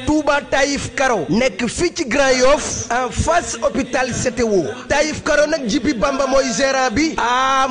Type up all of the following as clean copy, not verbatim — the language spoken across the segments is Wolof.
Touba Taïf Karo nekk fii ci Grand Yoff en face hôpital CTO Taïf Karo nag Jibi Bamba mooy gérant bi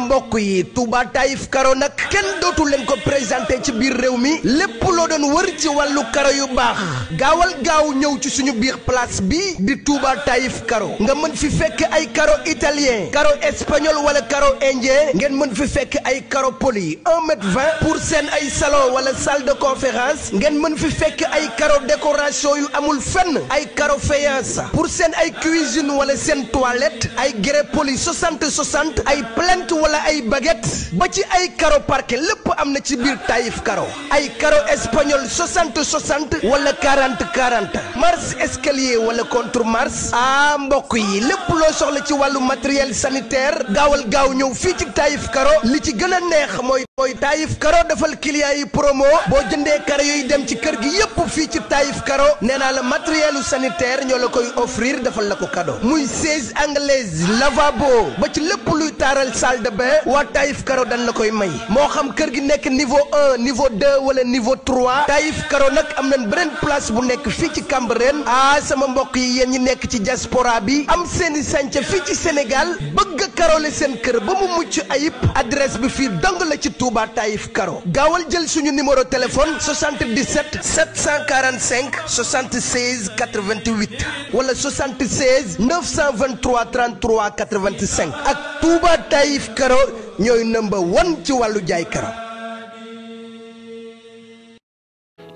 mbokk yi Touba Taïf Karo nag kenn dootu leen ko présenté ci biir réew mi lépp loo doon wër ci wàllu karo yu baax gaawal gaaw ñëw ci suñu biir place bi di Touba Taïf Karo nga mën fi fekk ay karo italien karo espagnol wala karo indien ngeen mën fi fekk ay karo poli 1,20 m pour seen ay salon wala salle de conférence ngeen mën fi fekk ay karo décoration yu amul fenn ay karo faïence pour seen ay cuisine wala seen toilette ay grès poli 60 ay plinthe wala ay baguette ba ci ay karo parquet lépp am na ci biir Taïf Karo ay karo espagnol 60 wala 40 marche escalier wala contre marche mbokk yi lépp loo soxla ci wàllu matériel sanitaire gaawal gaaw ñëw fii ci Taïf Karo li ci gën a neex mooy Taïf Karo defal client yi promo boo jëndee karo yooyu dem ci kër gi yépp fii ci Taïf Karo nee naa la matériel sanitaire ñoo la koy offrir defal la ko cadeau muy siège anglaise lavabo ba ci lépp luy taaral salle de bain waa Taïf Karo dañ la koy may moo xam kër gi nekk niveau 1 niveau 2 wala niveau 3 Taïf Karo nag am nañ beneen place bu nekk fii ci Cambérène sama mbokk yi yéen ñi nekk ci diaspora bi am seeni sànca fii ci Sénégal bëgg a karole seen kër ba mu mucc ayib adresse bi fii dong la ci Touba Taïf Karo gaawal jël suñu numéro téléphone 77 745 76 88 wala 76 923 33 85 ak Touba Taïf Karo ñooy number 1 ci wàllu jaay karo.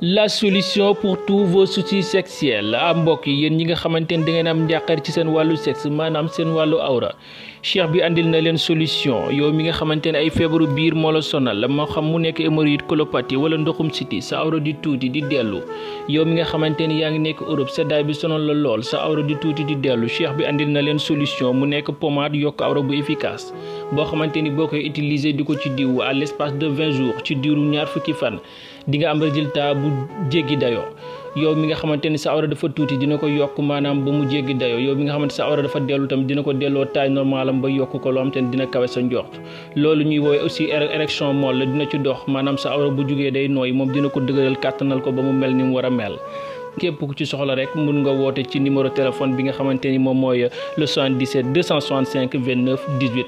La solution pour tous vos soucis sexuels mbokk yi yéen ñi nga xamante ni da ngeen am njàqare ci seen wàllu sexe maanaam seen wàllu awra cheikh bi andil na leen solution yow mi nga xamante ne ay feebaru biir moo la sonal moo xam mu nekk hémorroïde colopathie wala ndoxum siti sa awra di tuuti di dellu yow mi nga xamante ni yaa ngi nekk Europe seddaay bi sonal la lool sa awra di tuuti di dellu cheikh bi andil na leen solution mu nekk pommade yokk awra bu efficace boo xamante ni boo koy utiliser di ko ci diw à l'espace de 20 jours ci diiru ñaar fukki fan di nga am résultat bu jéggi dayoo yow mi nga xamante ni sa awra dafa tuuti dina ko yokk maanaam ba mu jéggi dayoo yow mi nga xamante sa awra dafa dellu tam dina ko delloo taille normale am ba yokk ko loo xam te ne dina kawe sa njort loolu ñuy woowee aussi érection molle la dina ci dox maanaam sa awra bu jugee day nooy moom dina ko dëgëral kàttanal ko ba mu mel ni mu war a mel képp ku ci soxla rek mun nga woote ci numéro téléphone bi nga xamante ni moom mooy le 77 265 29 18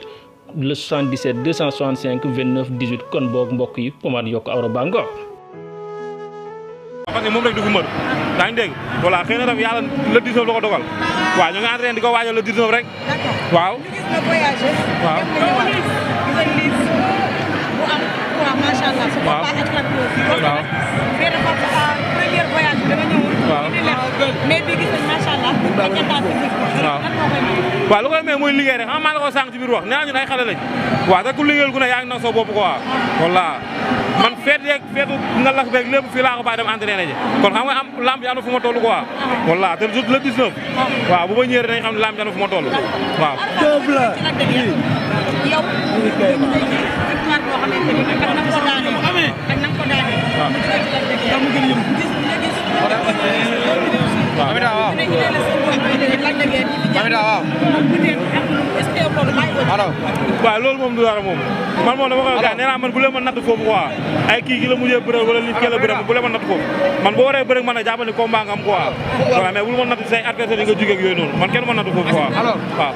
le 77 265 29 18 kon boog mbokk yi pommade yokk awra baa ngoog parce que moom rek du ko mën daa ngi dégg voilà xëy na daf yàlla le 19 la ko dogal waaw ñu ngi entraîné di ko waajal le 19 rek waaw ñu gis nga voyagé waaw nga liis bu am waaw macha allah su ko baax ak waaw mais dafa premier voyage bi dama ñëwoon waaw mais bi gis nañ macha allah waaw lu koy may mooy liggéey rek xam maa la ko sànq ci biir wax nee naa ñun ay xale lañ waaw te ku liggéeyal ku ne yaa ngi nag soo bopp quoi voilà man feetu nga lakk beeg lépp fii laa ko bàyyi dem entraîné ji kon xam nga am lamb yi am na fu ma toll quoi voilà te le 19 waaw bu ma ñëwee dañu xam ne lamb yi am na fu ma toll waaw yow victoire boo xamante ni ak na ko daanee ak na ko daanee waaw loolu moom du dara moom man moom dama koy gars nee naa man bu leen ma natt foofu quoi ay kii la mujjee bëre wala li kii la bëre bu leen ma natt foofu man boo waree bëre man a jàppal ni combat nga am quoi voilà mais bul ma natt say adversaire yi nga jógee ak yooyu noonu man kenn ma natt foofu quoi waaw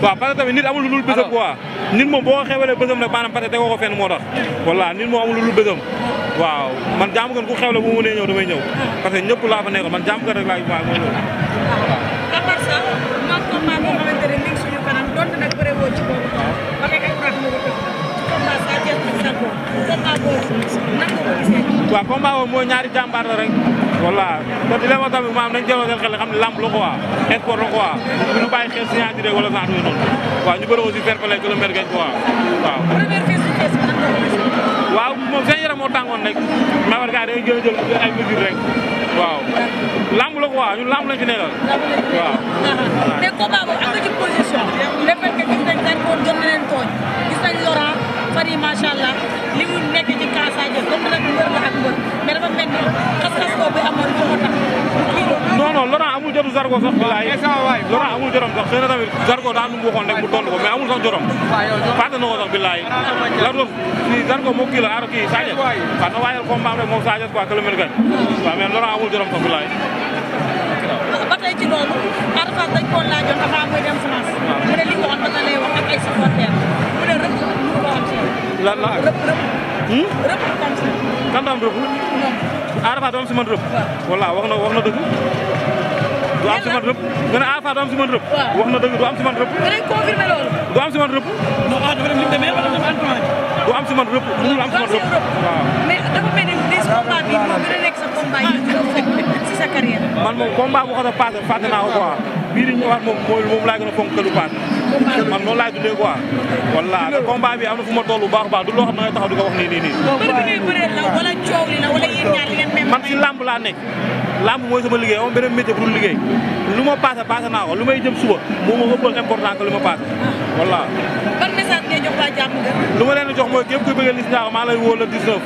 waaw parce que tamit nit amul lu dul bésam quoi nit moom boo xewalee bésam rek maanaam parce que tegoo ko fenn moo tax voilà nit moom amul lu dul bésam waaw man jaamu gën ku xewle bu mu mënee ñëw damay ñëw parce que ñëpp laa fa nekkal man jaamu gën rek laa waaw mooy loolu à part ça moom combat boo xamante ne mi ngi suñu kanam donte nag bëre woo ci boobu ba ngay ay wax moo ko tëgg ci combat Sa Thiès ak Zarko combat boobu nan nga ko gisee waaw combat boobu mooy ñaari jàmbaar la rek voilà te di leen wax tamit maanaam nañ jëloo seen xel xam ne lamb la quoi sport la quoi bu ñu bàyyi xel signature wala genre yooyu noonu waaw ñu bëri aussi fair play que le maire gagne quoi waaw première face to face nan nga ko gisee waaw moom seen yaram moo tàngoon rek mais war gars yi dañuy gën a jël ay mesures rek waaw lamb la quoi ñun lamb lañ fi nekkal waaw mais combat boobu am nga ci position le fait que gis nañ dañ ko doon na leen tooñ gis nañ Laurent fan yi macha allah li mu nekk ci Kaasaajo comme nag mbër la ak mbër mais dafa mel ni xas-xas boobu amoon moo tax non non Laurent amul jotu Zarko sax bilaay Laurent amul jotom sax xëy na tamit Zarko daa nu mu waxoon rek mu tontu ko mais amul sax jotom fàtte na ko sax bilaay Zarko moo kii la aar kii Sadio waaw na waajal combat rek moom Sadio quoi que le mel gañ waaw mais Laurent amul jotom sax bilaay ba tey ci loolu Ada Fass dañ koo laajoon avant muy dem France mu ne li nga waxoon ba nga lay wax ak ay supporters mu ne rëbb mu ko am si lan la rëbb am si kan am rëbb Ada Fass doom si man rëbb walla wax na dëgg du am si man rëbb nga ne Ada Fass du am si man rëbb wax na dëgg du am si man rëbb nga confirmé loolu du am si man rëbb non dafa dem li mu demee wala dem entraînement du am si man rëbb mënul am si man rëbb waaw mais dafa mel ni bis combat bi moo gën a nekk sa combat yi nga fekk si sa carrière man moom combat bu xas a passé fàtte naa ko quoi bii di ñëwaat moom laay gën a fonk que du passé man noonu laay dundee quoi walla te combat bi am na fu ma toll bu baax a baax du loo xam ne ngay taxaw di ko wax nii bëri bi ñuy bëree la wala coow li la wala yéen ñaar li ngeen man si làmb laa nekk làmb mooy sama liggéey am beneen métier bu dul liggéey lu ma passé naa ko lu may jëm suba moo ma ëppal important que lu ma passé walla ban message ngay jox waa jàmm nga lu ma leen di jox mooy képp kuy bëggee Liss Ndiago maa lay woo le 19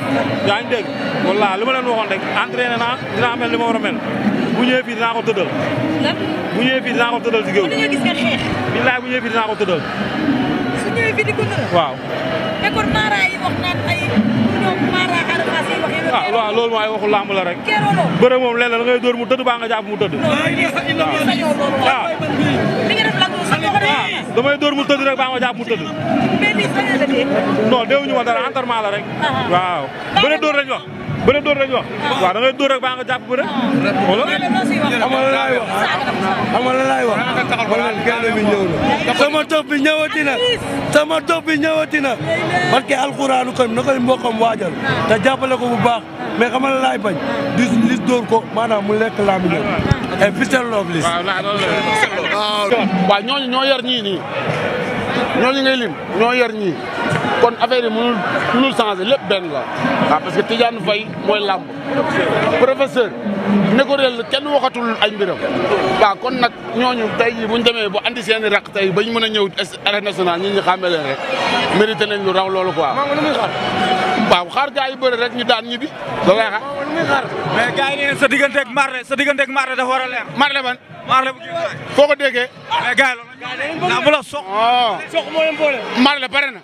yaa ngi dégg walla lu ma leen waxoon rek entraîné naa dinaa mel li ma war a mel bu ñëwee fii dinaa ko tëddal lan bu ñëwee fii dinaa ko tëddal si géew nga gis nga xeex billaay bu ñëwee fii dinaa ko tëddal su ñëwee fii di ko tëddal waaw te kon Mara yi wax naan ay ñoom Mara Ada Fass yi wax yow waaw loolu mooy waxu làmb la rek kerooloo bëre moom lenn la ngay dóor mu tëdd baa nga jàpp mu tëdd waaw li nga def la sa ñoo ko def damay dóor mu tëdd rek baa nga jàpp mu tëdd mais lii sañ la dee non déewuñu ma dara entraînement la rek waaw bëre dóor lañ wax bëre dóor lañ wax waaw da ngay dóor rek baa nga jàpp bëre wala xam nga lan laay wax wala gerte bi ñëw na sama topp bi ñëwati na sama topp bi ñëwati na parce que alxuraanu kan na koy mbokkam waajal te jàppale ko bu baax mais xam nga lan laay bañ di Liss dóor ko maanaam mu lekk laa mi ñëw ay fisel loof Liss waaw ñooñu ñoo yar ñii nii ñooñu ngay lim ñoo yar ñii kon affaire yi mënul changer lépp benn la waaw parce que Tidiane Faye mooy làmb professeur ne ko réel kenn waxatul ay mbiram waaw kon nag ñooñu tey jii bu ñu demee bu andi seen i raq tey ba ñu mën a ñëw arène nationale ñi xàmme leen rek mérité nañ lu raw loolu quoi. waaw xaar gars yi bëri rek ñu daan ñibbi loolu lay xaar. mais gars yi ne sa digganteeg Marley dafa war a leer. Marley ban. Marley bu foo ko déggee. mais gars yi loolu bu la sox. sox moo leen boole. Marley pare na.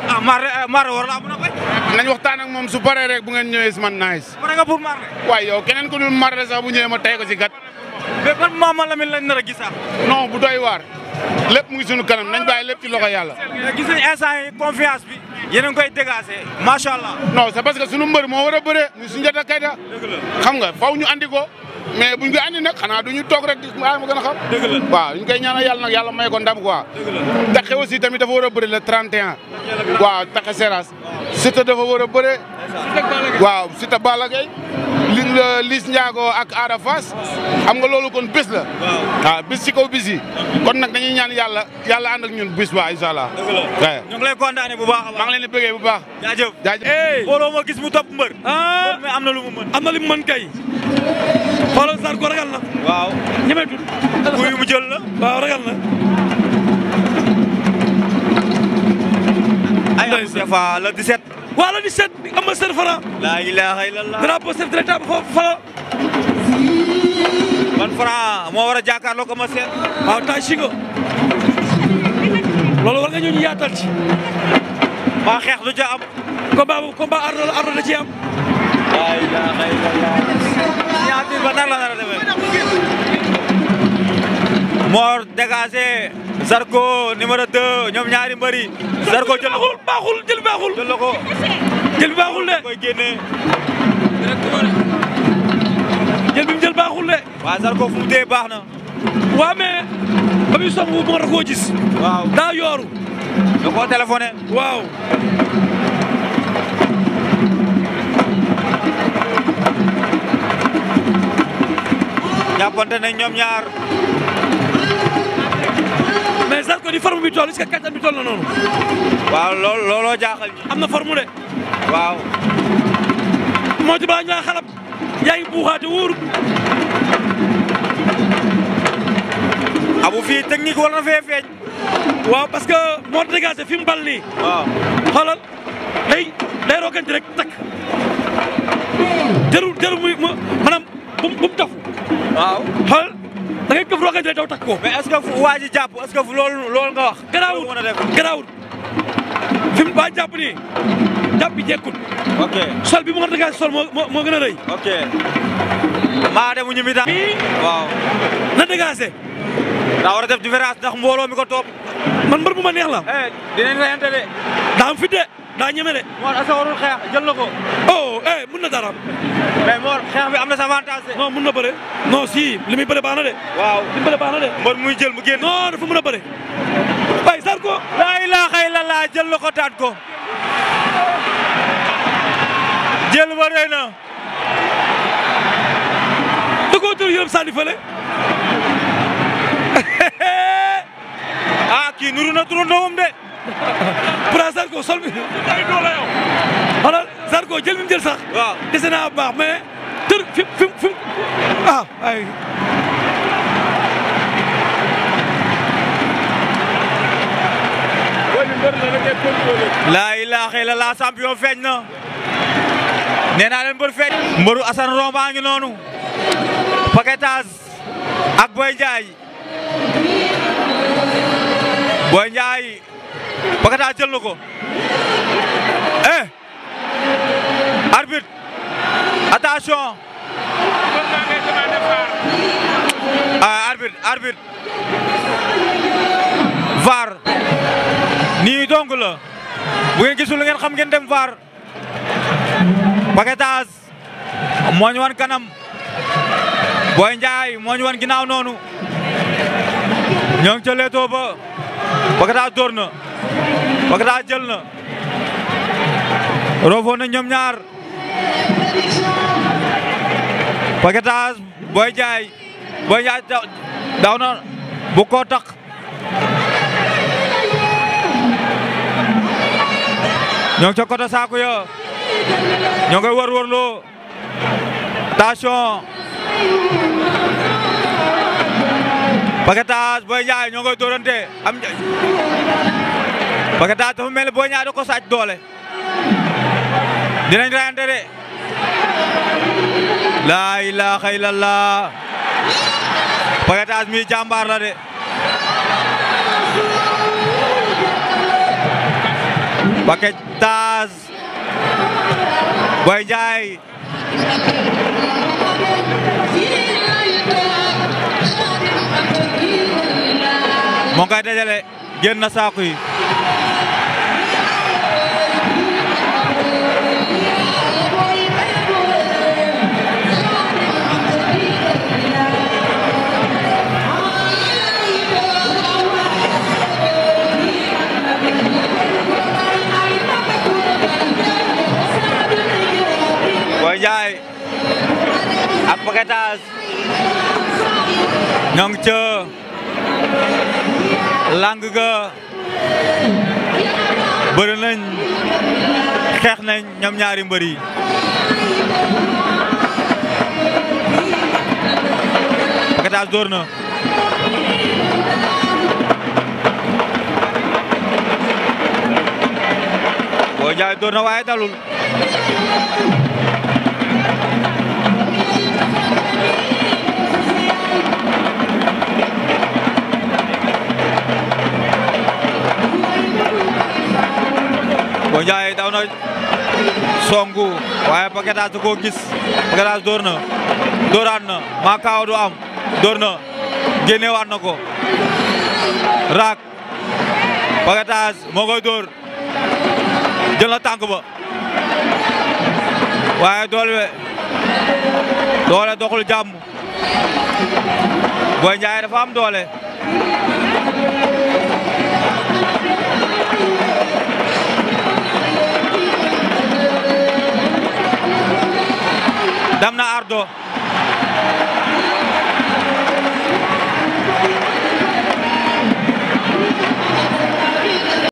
ah Marley war naa mën a bay. nañ waxtaan ak moom su paree rek bu ngeen ñëwee si man nice. pare nga pour Marley. waaye yow keneen ku dul Marley sax bu ñëwee ma tey ko si gat. mais ban Mama Lamine lañ nar a gisaat. non bu doy waar lépp mu ngi sunu kanam nañ bàyyi lépp ci loxo yàlla. mais gis nañ instant yi confiance bi yéen a ngi koy dégager macha allah. non c'est parce que sunu mbër moo war a bëree muy Soundiata Keita xam nga faw ñu andi ko mais buñ ko andi nag xanaa du ñu toog rek di ma gën a xam. dëgg la waaw ñu koy ñaanal yàlla nag yàlla may ko ndam quoi. Taxe aussi tamit dafa war a bëri le 31. waaw Taxe Seras. Siteu dafa war a bëre. waaw Siteu Balla Gaye Liss Ndiago ak Ada Fass xam nga loolu kon bés la. waaw bés ci kaw bés yi kon nag dañuy ñaan yàlla ànd ak ñun bés ba incha allah. dëgg ñu ngi lay kontaane bu baax a baax. maa ngi leen di bëggee bu baax. jaajëf jaajëf. booloo ma gis mu topp mbër. mais am na lu mu mën. am na li mu mën kay. xoolal Zarko ragal na. waaw ñemeetul. kuy mu jël la. waaw ragal na. ay am Moustapha le 17. waaw le 17 am na seen Franc. laa ilaaha illallah. drapeau chef de l'État foofu fa. ban Franc moo war a jàkkaarloo ko ma seet. waaw tay si nga. loolu war nga ñëw ñu yaatal ci. ba xeex du ca am. combat ardo da ci am. laa ilaaha illallah. ñaata ba nan la nar a demee. Mor dégagé. Zarko numéro 2 ñoom ñaari mbëri. Zarko jël baaxul jël baaxul. jël ko. jël baaxul de. koy génnee. jël bi mu jël baaxul de. waaw Zarko fu mu dee baax na. waaw mais ba muy song bu ma koo gis. waaw daa yooru. da koo téléphoné. waaw. jàppante nañ ñoom ñaar. mais Zarko di forme bi toll est-ce que kattan bi toll na noonu. waaw looloo jaaxal ñi. am na forme de. waaw. moo ci balaa ñu naan xalab yaa ngi buuxaate wóorut. abu fii technique war na fee feeñ. waaw parce que moo dégagé fi mu bal nii. waaw xoolal day day rooganti rek takk jarul muy maanaam bu mu tafu. waaw xool da ngay këf rooganti rek daw takk ko. mais est-ce que fu waa ji jàpp est-ce que fu loolu nga wax. garaawut fi mu ba jàpp nii jàpp bi jekkut. ok sol bi mu war a sol moo gën a rëy. ok maa dem ñu mi daan. waaw na dégagé. daa war a def différence ndax mbooloo mi ko topp. man mbër bu ma neex la. dinañ reyante de. daa am fit de daa ñeme de. Mor est-ce que warul xeex jël na ko. oh mun na dara. mais Mor xeex bi am na sa avantage de. non mun na bëre. non si li muy bëre baax na de. waaw li mu bëre baax na de. mbër muy jël mu génn. non dafa mën a bëre. waaye Zarko. laa ilaaha illallah jël na ko taat ko. jël ba rëy na. da koo tëral yërëm sànni fële. ah kii nuru na turandoom de. pourtant Zarko sol bi. xoolal Zarko jël mi mu jël sax. waaw dese naa baax mais tër fi ah ay. laa ilaaha illallah champion feeñ na. nee naa leen mbër feeñ. mbëru Assane Romba ngi noonu. paquetage ak Boy Ndiaye. Boy Ndiaye paquetage jël na ko. arbitre attention. arbitre VAR. nii donc la bu ngeen gisul ngeen xam ngeen dem VAR. paquetage moo ñu wan kanam. Boy Ndiaye moo ñu wan ginnaaw noonu. ñoo ngi ca leetoo ba. paquetage door na. paquetage jël na. roofoo na ñoom ñaar. paquetage Boy Ndiaye. Boy Ndiaye daw na bu ko tax. ñoo ngi ca côté saako ya. ñoo ngi wër-wërloo. attention. paquetage Boy Ndiaye ñoo ngi dóorante am. paquetage dafa mel ni Boy Ndiaye da ko sàcc doole. dinañ reyante de. laa ilaaha illallah. paquetage mi jàmbaar la de. paquetage Boy Ndiaye. moo ngi koy dajale génn na saako yi. Boy Ndiaye ak paquetage ñoo ngi ca lang ga bëri nañ xeex nañ ñoom ñaari mbër yi. paquetage door na. Boy Ndiaye door na waaye dalul. Boy Ndiaye daw na songu waaye paquetage da koo gis. paquetage door na dooraat na maa kaaw du am door na génneewaat na ko raak paquetage moo koy door jël na tànk ba waaye doole doxul jàmm. Boy Ndiaye dafa am doole. dam na ardo